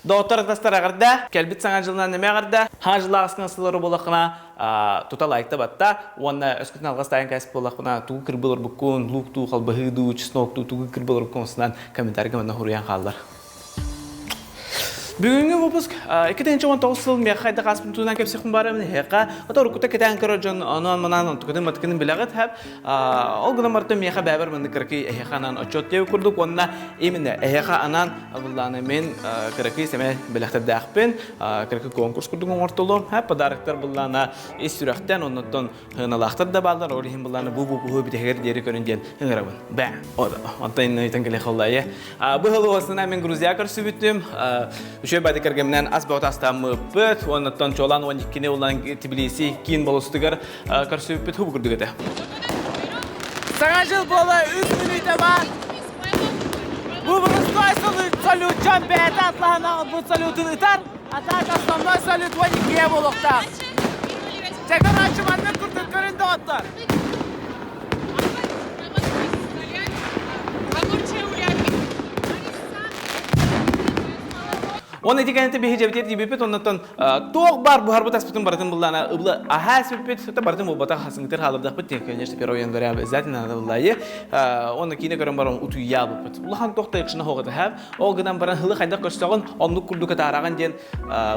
Доҕоттор атастар эҕэрдэ! Кэлбит Саҥа дьылынан эмиэ эҕэрдэ! Саҥа дьыллаах аскын сыллары буоллаххына, тута лайкта батта уонна өскөтүн алҕас таайан кээспит буоллахпына, тугу кырбыл орбуккун, лук дуу, халбаһыы дуу, чеснок дуу, тугу кырбыл орбуккун устунан комментарийга манна суруйан хааллар. Бүгүҥҥү выпуск 2019 сыл миэхэ хайдах ааспытын туһунан кэпсиэхпин баарым эһиэхэ. Ото уруккута кэтээн көрөр дьон онон манан онтукатын матыкын билэҕит хэп. Ол гынан барыта миэхэ бэбэр маннык кыракый эһиэхэ анаан отчет диэбит курдук уонна именно эһиэхэ анаан Абыллаана мен кыракый сэмэ бэлэхтэрдээхпин, кыракый конкурс курдук оҥортолуом. Подароктар быллаана ис сүрэхтэн, оннуттан сыаналаахтар да бааллар, ол иһин быллаана бу бу бу бүтэһигэр диэри көрүн диэн ыҥырабын. Бэ. Онтон иннитэн кэлэ холлайы. Бу сыл уосына мен Грузия көрсүбүтүм. Үчүгэй бады кэргэминэн ас бөҕөтө астааммыппыт. Оннуттан чуолаан 12-ни улан Тбилиси киин болустугар көрсүбүппүт хубу курдук этэ. Саҥа жыл буола үс мүнүүтэ баар. Бу боростуой салют дьон бэйэтэ атлаһан аҕалбыт салютун ытар, а так основной салют 12 буолуохтаах. Чэ, короче, маннык курдук көрүн доҕоттор. Уонна ити кэнниттэн биһи дьэбитиэр тиийбиппит, оннуттан туох баар буһарбыт аспытын барытын буллаана ыбла аһаа испиппит, это барытын буолбатах хасыҥытыр хаалырдахпыт диэн, конечно, 1 января обязательно надо буллайы. Уонна киинэ көрөн баран утуйаабыппыт. Улахан туох да ыкшына хоҕото хэп. Ол гынан баран хылы хайдах көрсөҕүн, оннук курдук атаараҕын диэн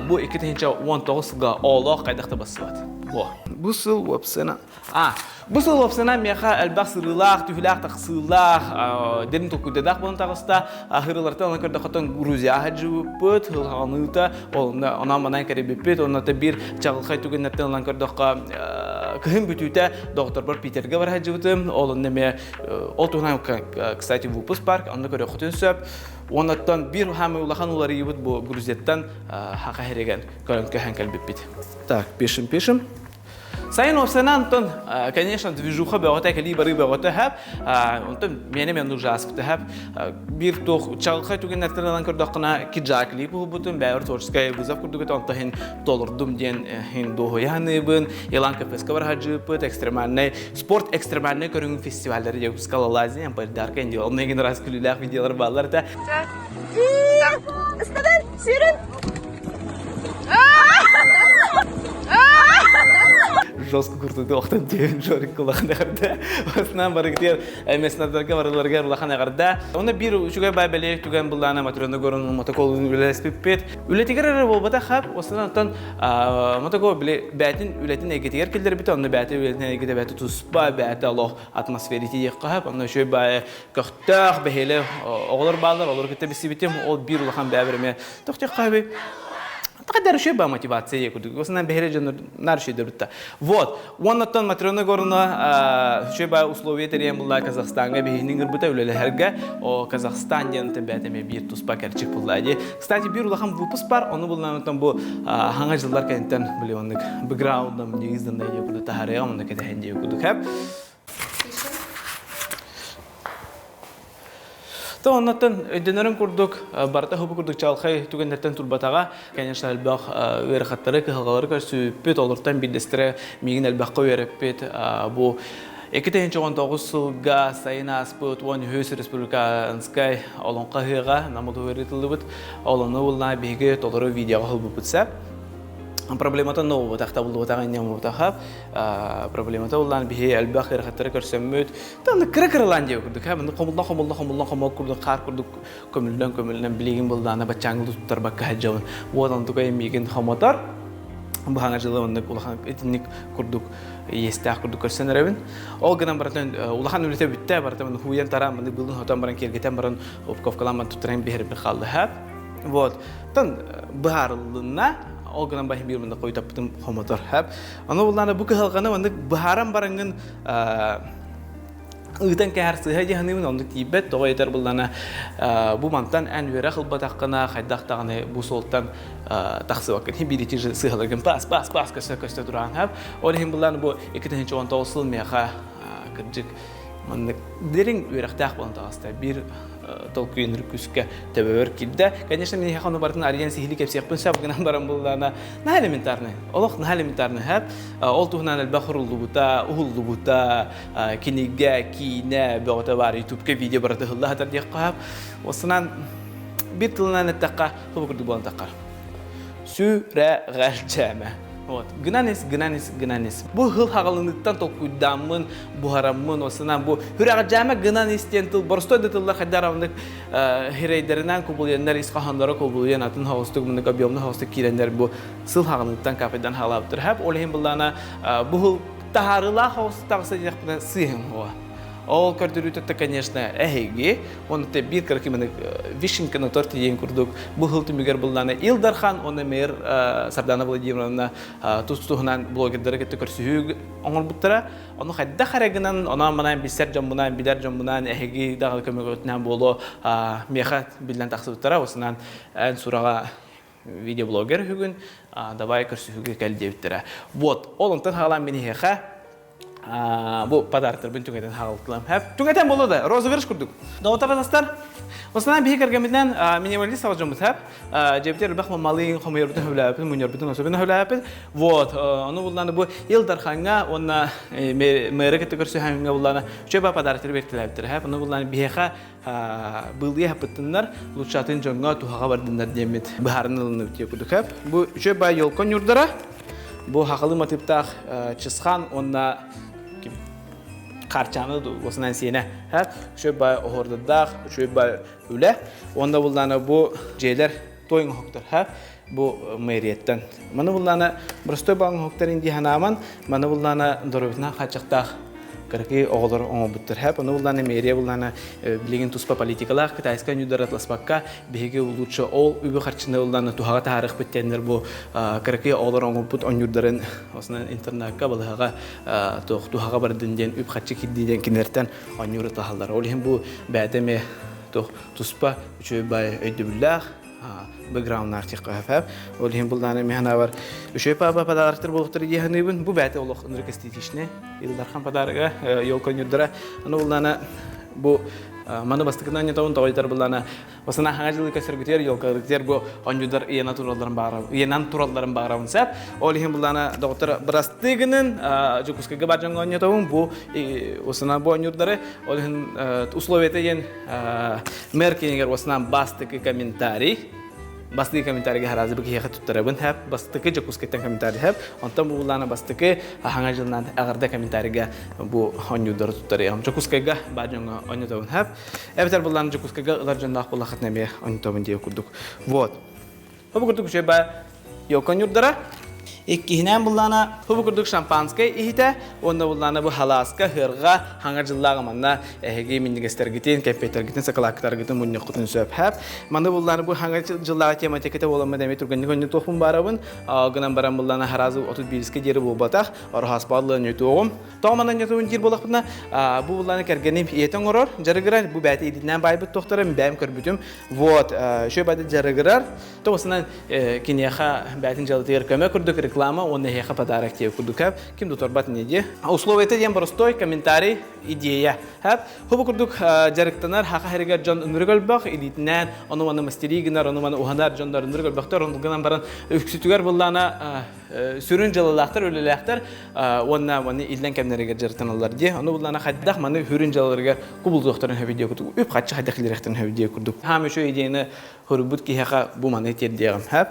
бу 2019 сылга оолоох хайдах да бассыбат. Бу. Бу сыл уопсана А, бу сыл уопсанан миэхэ элбэх сырыылаах, түһүүлээх тахсыылаах, дэрин толкуйдадаах буолан таҕыста. Аһырылартан ылан көрдөхөтөн Грузияҕа сылдьыбыппыт, ылҕаныыта, онон манан кэрийбиппит. Онно биир чаҕылхай түгэннэртэн ылан көрдөххө, кыһын бүтүүтэ доҕотторбор Питергэ бара сылдьыбытым. Ол онно эмиэ ол туһунан, кстати, выпуск парк, онно көрүөххүтүн сөп. Оннуттан биир хаамыы улахан уларыйыбыт бу Грузияттан Хаха сиригэр көрөн көһөн кэлбиппит. Так, пишем, пишем. Сайын уопсайынан онтон, конечно, движуха бөҕөтө, кэлии барыы бөҕөтө хэп. Онтон миэнэ мен уже ааспыта хэп. Биир туох чаҕылхай түгэннэртэн ылан көрдөххүнэ, киджаклии буолбутум, бэйэбэр творческай вызов курдук этэ, онтон иһин толордум диэн иһин дуоһуйа саныыбын. Илан КФС-ка бар сылдьыппыт, экстремальнай, спорт экстремальнай көрүҥүн фестиваллары диэн скалолазание, байдарка диэн, онно игин раз күлүүлээх видеолар бааллар этэ. Ыстанан, сүүрүн! Жестко куртуйду охтон диэн Жорик улахан эҕэрдэ. Басынан барыгытыгар местнардарга барыларыгар улахан эҕэрдэ. Онно биир үчүгэй бай бэлиэ түгэн былаана Матрена Горон мотоколун үлэлэспиппит. Үлэтигэр эрэ буолбатах хап, осынан оттон мотокол били бээтин үлэтин эйгэтигэр киллэрбитэ, онно бээтэ үлэтин эйгэтэ бээтэ туспа, бээтэ олох атмосферите диэххэ хап, онно үчүгэй баайы көхтөөх, бэһиэлэ оҕолор бааллар, олору кытта билсибитим. Ол биир улахан бэйэбэр эмиэ тохтуохха үһү. Такайдар үчүгэй ба мотивация курдук. Осынан бэһиэлэ дьоннор наар үчүгэйдэр бутта. Вот. Уоннаттан Матрена Егоровна үчүгэй ба условия тэрийэн булла Казахстаҥҥа биһигини ыҥырбыта үлэлэһэргэ. О Казахстан диэн бэйэтэ эмиэ биир туспа кэрчик булла дии. Кстати, биир улахан выпуск бар, ону буллаан бу хаҥа дьыллар кэнниттэн били оннук бэкграундом неизданный диye курдук таһаарыаҕым, онно кэтэһэн диye курдук хэп. То оннуттан өйдөнөрүм курдук, барыта хубу курдук чаҕылхай түгэннэртэн турбатаҕа. Конечно, элбэх ыарахаттары, кыһалҕалары көрсүбүппүт, олортон биирдэстэрэ миигин элбэххэ үөрэппит. Бу 2019 сылга сайын ааспыт 13 республиканскай олоҥхо ыһыаҕа Нам улууһугар ыытыллыбыт. Ол ону буллаҕа биһиги толору видеоҕа ылбыппыт сөп. Проблемата новубатах, табыллыбатах инньэ оҥорбутаха. Проблемата улаан биһи элбэх ыарахаттары көрсөммүт. Таны кыра-кыралаан диэ курдук, маны хомуллан хомуллан хомуллан хомуок курдук хаар курдук көмүллэн көмүллэн билигин былдаана баччааҥҥы туттарбакка сылдьабын. Уот онтукай миигин хомотор. Бу хаҥа жылы оннук улахан итинник курдук иэстээх курдук көрсөн эрэбин. Ол гынан барытын улахан үлэтэ бүттэ, барытын хууйан тараан, маны былын хотон баран киэргэтэн баран упаковкалаан баран туттаран биһэрбин хаалла. Вот. Тан быһаарыллынна, ол гынан баһын биир мында хойутаппытым хомотор. Аны буллаана бу кыһалҕаны маннык быһааран бараҥҥын ыытан кэһэр сыыһа дии саныыбын, оннук тиийбэт. Тоҕо этэр буллаана бу мантан эн үөрэх ылбатаххына хайдах даҕаны бу суолтан тахсыбаккын. Биир ити сыыһаларгын паас паас паас көстө көстө тураан хап. Ол иһин буллаана бу 2019 сыл миэхэ кырдьык маннык дириҥ үөрэхтээх буолан таҕыста. Биир толкуйун күүскэ төбөбөр киирдэ. Конечно, миэхэ ону барытын арыйан сиһилии кэпсиэхпин сөп гынан баран буллаана наһаа элементарный. Олох наһаа элементарный хэп. Ол туһунан элбэх уруллубута, уһуллубута, кинигэ, киинэ бөҕөтө баар ютубка видео барыта ыһылла сатар диэххэ сөп. Осынан Биир тылынан эттэххэ, хобу курдук буолан таххар. Сүрэҕэлдьээмэ. Вот. Гынан ис, гынан ис, гынан ис. Бу хыл хаҕалыныттан толкуйдааммын, буһараммын, осынан бу сүрэҕэлдьээмэ гынан ис диэн тыл боростой да тыллар хайдах аравнык хирэйдэринэн кубулуйаннар, ис хоһоонноро кубулуйан атын хоҕустук муннук объемну хоҕустук киирэннэр бу сыл хаҕалыныттан капайдан хаалаабыттар. Хап ол иһин быллаана бу хыл таһаарыылаах хоҕус таҕыса диэхпинэ сыыһым хуа. Ол көрдөрүүтэ конечно, эһиги, оны те биир кыракый маны вишенка на торте диэн курдук бу хыл түмүгэр буллана Ил Дархан уонна мэр Сардана Владимировна тус туһунан блогердары кытта көрсүһүү оҥорбуттара. Ону хайдах эрэ гынан, онон манан билсэр дьоммунаан, билэр дьоммунаан эһиги даҕаны көмөҕүтүнэн буолуо миэхэ биллэн тахсыбыттара. Осунан эн сураҕа видеоблогер үһүгүн, давай көрсүһүүгэ кэл диэбиттэрэ. Вот, ол онтон хаалан мин иһиэхэ бу подарктарбын түҥэтэн хаалтылам. Түҥэтэн боло да, розыгрыш курдук. Доҕоттор Осынан биһи кэргэммитинэн минималист саҕа дьоммут хэп. Дьэбитер элбэх малын хомуйарбытын хөбүлээппит, мунньарбытын особенно хөбүлээппит. Вот, ону булланы бу Ил Дархаҥҥа уонна мэры кытта көрсүһэҥҥэ булланы үчүгэй подарктары бэртилээбиттэр хэп. Ону булланы биһиэхэ быылыйа хаппыттыннар, лучше атын дьоҥҥо туһаҕа бардыннар диэммит быһааран ылынныбыт диye курдук хэп. Бу үчүгэй бай елка ньурдара, бу хахалы матыыптаах Чысхан уонна Харчаны осынан сиэнэ хэп. Үчүгэй бай оһордурдаах, үчүгэй бай үлэ. Уонна буллаана бу дьиэлэр той оҥоһуктар хэп. Бу мэрияттан. Маны буллаана простой баҕа оҥоһуктар инди ханааман, маны буллаана доруобутунан хааччахтаах кыракый оҕолор оҥорбуттар. Хэп, ону буллаана мэрия буллаана билигин туспа политикалаах китайскай ньудар атласпакка биһиги лучше ол үбү харчыны буллаана туһаҕа таһаарыахпыт диэннэр бу кыракый оҕолор оҥорбут оонньуурдарын осынан интернакка балыһаҕа туох туһаҕа бардын диэн үп харчы кирдии диэн кинилэртэн оонньуур ытаһаллар. Ол иһин бу бэйэтэ эмиэ туох туспа үчүгэй баай өйдөбүллээх бэкграунднаах диэххэ сөп. Ол иһин булдааны миһанабар үчүгэй паапа подароктар буолуохтар дии саныыбын. Бу бэйэтэ олох ынырык эстетичнэй. Ил Дархан подарога, елка ньурдара. Аны булдаана бу маны бастакынан ньотоун тоҕойдар булдаана басына хаҥа жылы көсөргүтүөр елкаларгытыгар бу оонньуудар ыйана туралларын баҕарабын ыйанан туралларын баҕарабын сөп. Ол иһин булдаана доҕоттор бырастыы гынын Дьокуускайга бар дьоҥҥо оонньотобун бу усана бу оонньуурдары ол иһин условията диэн Мэр кинигэр уосунан бастакы комментарий бастакы комментарийга харазы бу киһиэхэ туттарабын хэп бастакы Дьокуускайтан комментарий хэп онтон бу буллаана бастакы аһаҥа дьылынан эҕэрдэ комментарийга бу оонньуурдары туттарыам Дьокуускайга баар дьоҥҥо оонньотобун хэп эбэтэр буллаана Дьокуускайга ылар дьонноох буоллаххытына эмиэ оонньотобун диэ курдук вот Бу курдук үчүгэй ба елка ньурдара. Иккиһинэн буллаана бу курдук шампанское иһитэ уонна буллаана бу халааска, хырга, хаҥа дьыллааҕы манна эһиги минньигэстэргитин, кэмпиэтэргитин, сакалааккытаргытын мунньуоххутун сөп. Хэп. Маны буллаана бу хаҥа дьыллааҕы тематиката буоламмын эмиэ түргэнник онньутуохпун баарабын. Гынан баран буллаана харазы 31-ке диэри буолбатах. Ороһаспааллы онньутуоҕум. Тоҕо манан ньотуун диир буоллахпына, бу буллаана кэргэним ийэтэ оҥорор, дьарыгырар, бу бэйэтэ идитинэн баайбыт туохтара, бэйэм көрбүтүм. Вот, еще бады дьарыгырар. Тоҕусунан киниэхэ бэйэтин дьалытыгар көмө курдук реклама уонна эһиэхэ подарок диye курдук ким да торбат не дии. Условията диэн простой комментарий, идея. Хубу курдук дьарыктанар хаха хэригэр дьон ынырык өлбөх, илиитинэн ону маны мастерии гынар, ону маны уһанар дьоннор ынырык өлбөхтөр, ону гынан баран үксүтүгэр буллаана сүрүн дьалалаахтар, үлэлээхтэр уонна маны иллэн кэмнэригэр дьарыктаналлар дии. Ону буллаана хайдах маны сүрүн дьалаларыгар кубулутуохтарын сөбүй диэ курдук, үп харчы хайдах киллэриэхтэрин сөбүй диэ курдук. Хаам үчүгэй идеяны хоруйбут киһиэхэ бу маны тиэрдиэҕим хэп.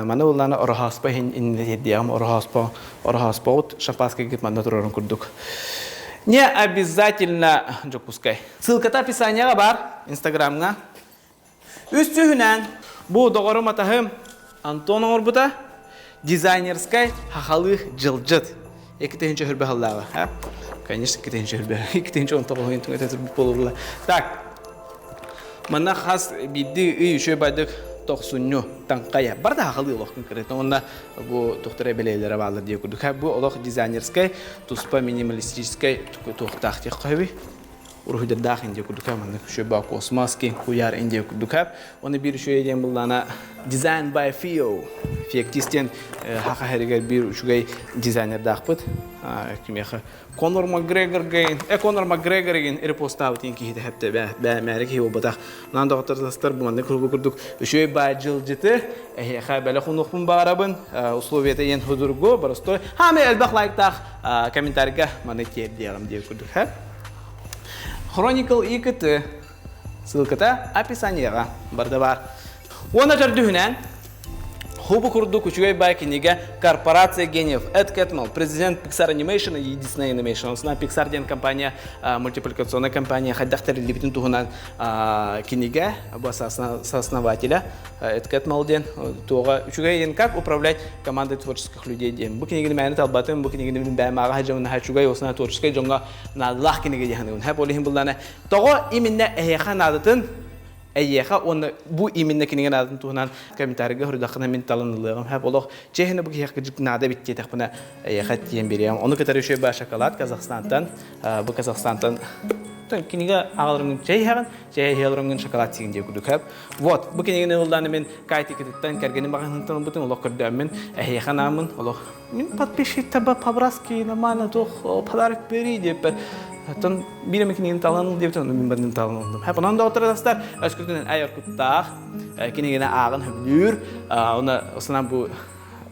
Маны буллаана ороһооспо иһин иннинэ тиэрдиэҕим ороһооспо ороһооспоҕут шампанскайгыт манна турарын курдук. Не обязательно Дьокуускай. Ссылката описанияҕа бар, Инстаграмҥа. Үс сүүһүнэн бу доҕорум атаһым Антон оҥорбута дизайнерскай хахалыы дьылдьыт. 2000 сыллааҕы. Конечно, 2000 2019 түҥэтэ турбут буолулла. Так, манна хас биирдии ый үчүгэй байдык тохсунньу таҥхайа бар да хахалыы олох конкретно уонна бу тухтара бэлиэлэрэ бааллар диye курдук бу олох дизайнерскай туспа минималистическай туохтаах диэх хөбүй уруһуйдардаах индия курдук маннык үчүгэй космос киэҥ куйаар индия курдук Оны биир үчүгэй диэн буллаана Design by Fio Фектис диэн хаха хэригэр биир үчүгэй дизайнердаахпыт кимиэхэ Конор Макгрегор гейн э Конор Макгрегор ген репостаабыт диэн киһи тэһэптэ бээ бээ киһи буолбатах наан доҕоттор бу маннык курдук курдук үчүгэй баай дьылдьыты эһиэхэ бэлэх унуохпун баҕарабын условията иэн худургу боростой хаамай элбэх лайктаах комментарийга маны тиэрдиэҕим диир курдук Chronicle ИКТ ссылката описаниеҕа барда бар. Уонна төрдүһүнэн, Хубу курдук үчүгэй бай кинигэ «Корпорация гениев» Эд Кэтмелл, президент Pixar Animation и Disney Animation. Осна Pixar диэн компания, мультипликационная компания хайдах тэриллибитин туһунан кинигэ бу сооснователя Эд Кэтмелл диэн туоҕа үчүгэй диэн как управлять командой творческих людей диэн. Бу кинигини мээнэ талбатым, бу кинигини мин бэйэм ааҕа сылдьабын наһаа үчүгэй, осна творческай дьоҥҥо наадалаах кинигэ диэн саныыбын. Хэп ол иһин буллаана тоҕо именно эһиэхэ наадатын эйиэхэ уонна бу именно кинигэ наадатын туһунан комментарийга суруйдаххына мин талан ылыаҕым хэп олох чиэһинэ бу киһиэхэ кырдьык наада эбит диэтэхпинэ эйиэхэ тиийэн биэриэм ону кытары үчүгэй баа шоколад Казахстантан бу Казахстантан кинигэ аҕаларыҥ чэй иһэҕин чэй иһэ шоколад сиин диэ курдук хэп вот бу кинигини ыллаан мин кайтикытыттан кэргэним маҕаһыынтан ылбытым олох көрдөөммүн эһиэхэ нааммын олох Мин подписчиктарбар по-братски нормально туох подарок бери диэппэр оттон биир эмэ кинигини талан ыл диэбитин мин барытын талан ыллым. Хэп онон доҕоттордастар өскөтүнэн айар куттаах кинигини ааҕын сөбүлүүр уонна осунан бу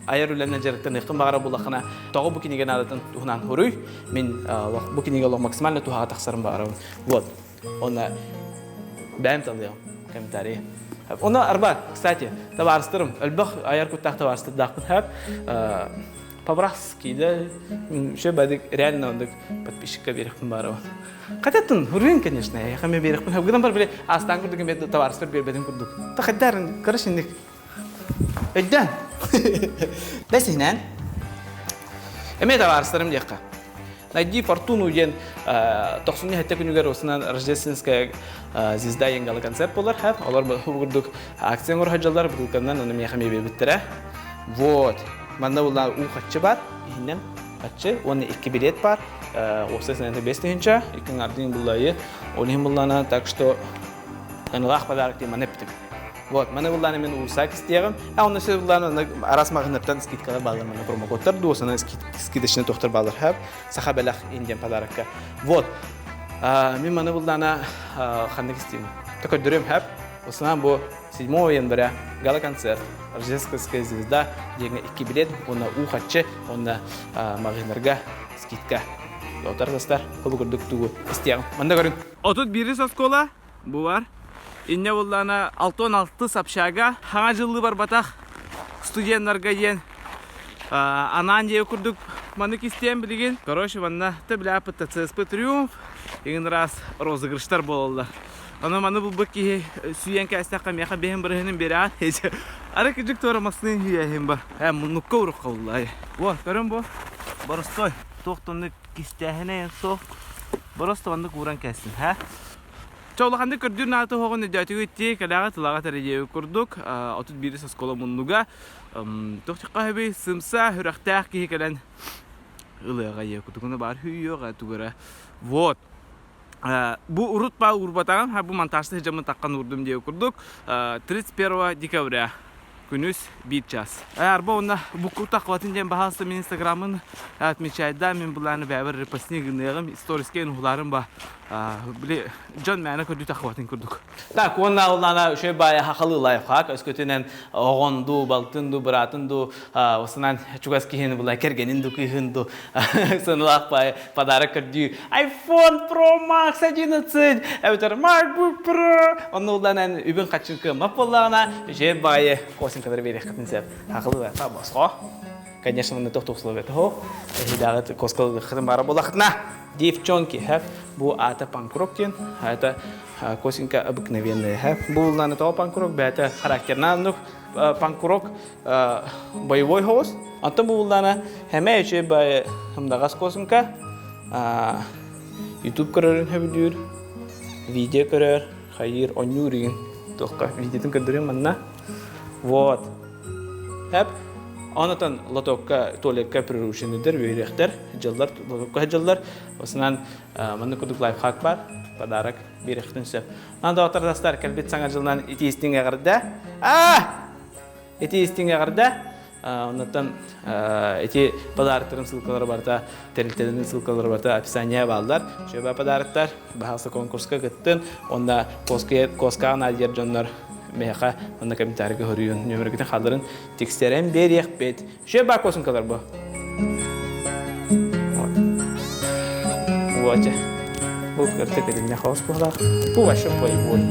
айар үлэнэн дьарыктаныаххын баҕара булаххына тоҕо бу кинигэ наадатын туһунан хоруй мин бу кинигэ олох максимально туһаҕа тахсарын баҕарабын вот Онно бэйэм талыам комментарий. Онно арба, кстати, табаарыстарым, элбэх айар куттаах табаарыстардаахпын хэп. По-братски, да, еще бадык реально ондук подписчикка берехпин баарабын. Хотя хуруин, конечно, я хаме берехпин. Гынан бар биле астан курдук мен табаарыстар бербетин курдук. Та хаддарын, короче, индик. Өйдөн. Бэсинэн. Эме табаарыстарым диэххэ. Найди фортуну диэн тохсунньу сэттэ күнүгэр осынан рождественская звезда диэн гала-концерт буолар. Олор бу курдук акция оҥоро сылдьаллар, бутылканан ону миэхэ эмиэ биэрбиттэрэ. Вот. Манна булла уу хаччы бар, иһинэн хаччы уонна икки билет бар. Уопсай сыаната 5 тыһыынча, икки ардын буллайы. Ол иһин буллана, так что аналаах подарок диэн маны эптим. Вот, маны буллааны мен уурсаак истиэҕим. А онно сөп буллааны араас маҕаһыыннартан скидкалар бааллар манна промокодтар дуосана скидочный тохтор бааллар хап. Саха бэлэх индиан подарокка. Вот. Мин маны буллаана ханнык истиим. Көрдөрүм хап. Осынан бу 7 января гала-концерт Рождественская звезда диэҥҥэ икки билет уонна уу хаччы уонна маҕаһыыннарга скидка. Доҕоттор састар, холу курдук тугу истиэҕим. Манна көрүҥ. 31 оскуола Бу бар. Инньэ буоллаҕына 66 общага хаҥа дьыллыы барбатах студеннарга диэн анаан диэби курдук маннык истиэм билигин. Короче, манна тэбилээппит ТЦСП Триумф иҥин раз розыгрыштар буолаллар. Ону маны булбут киһи сүүйэн кээстэххэ миэхэ биһин бырыһынын биэрэҕин. Ары кыдьык туора массыын сүүйэһин бар. Ээ муннукка урукка буллай. Во, көрөн бу. Боростой. Туох тоннук кистээһинэ суох. Боросто маннык ууран кээстин, ха? Чэ, улаханнык көрдүүр наата оһоҕун өйдөөтүгүт дии, кэлээҕи тылаҕа тэрийиэбит курдук, 31 оскуола муннуга, туох диэххэ сымса, сүрэхтээх киһи кэлэн ылыаҕа ийэ кутугуна баар хүүйүөҕэ тугура. Вот. Бу урут ба уурбатаҕым, бу монтажта сылдьаммын таххан уурдум диэбит курдук, 31 декабря күнүс биир час. Арба уонна буккутах хватын диэн баһаалыста мин инстаграмын отмечайда мин былааны бэйэбэр репостни гыныаҕым историческай уһулаарым ба били дьон мээнэ көрдүтэх хватын курдук. Так, уонна улаана үчүгэй баайа хахалы лайфхак өскөтүнэн оҕон ду, балтын ду, быраатын ду, осынан чугас киһини була кэргэнин ду, кыыһын ду сыналаах баайа подарок көрдүү iPhone Pro Max 11 эбэтэр MacBook Pro онно улаанан үбүн хаччын кыаммат буоллаҕына үчүгэй баайы косинкалары биэриэххитин сөп хахалы лайфхак босхо конечно манна тохтуу условията хо эһидааҕы коскалыаххытын баара буолахытына девчонки хэп бу аата панкрок диэн это косинка обыкновенная хэп бу улаана тоҕо панкрок бэйэтэ характернааннук панкрок боевой хоҕус. Онтон бу буллаана хэмэ үчүгэй баайы ымдаҕас куосумка YouTube көрөрүн сөбүлүүр, видео көрөр, хайыыр, онньуур игин туохха видеотын көрдөрүм манна. Вот. Хэп. Онотон лотокка, туалекка прирученныйдар, үөрэхтэр, дьыллар, лотокка дьыллар. Осынан манна курдук лайфхак бар, подарок биэрэхтин сөп. Онон доҕоттор кэлбит саҥа дьылынан итиистиҥ эҕэрдэ. Аа! Ити истиҥ эҕэрдэ. Оннуттан ити подароктарын ссылкалара барыта, тэрилтэлэрин ссылкалара барыта описание бааллар. Үчүгэй подароктар, баһаалыста конкурска кыттын. Онно коскаҕа наадыйар дьоннор миэхэ онно комментарийга хоруйун нөмөргүтүн хаалларын тиксэрэн биэриэхпит. Үчүгэй баа косункалар бу. Вот. Бу көртө кэтиннэ хаос буолар. Бу вообще боевой.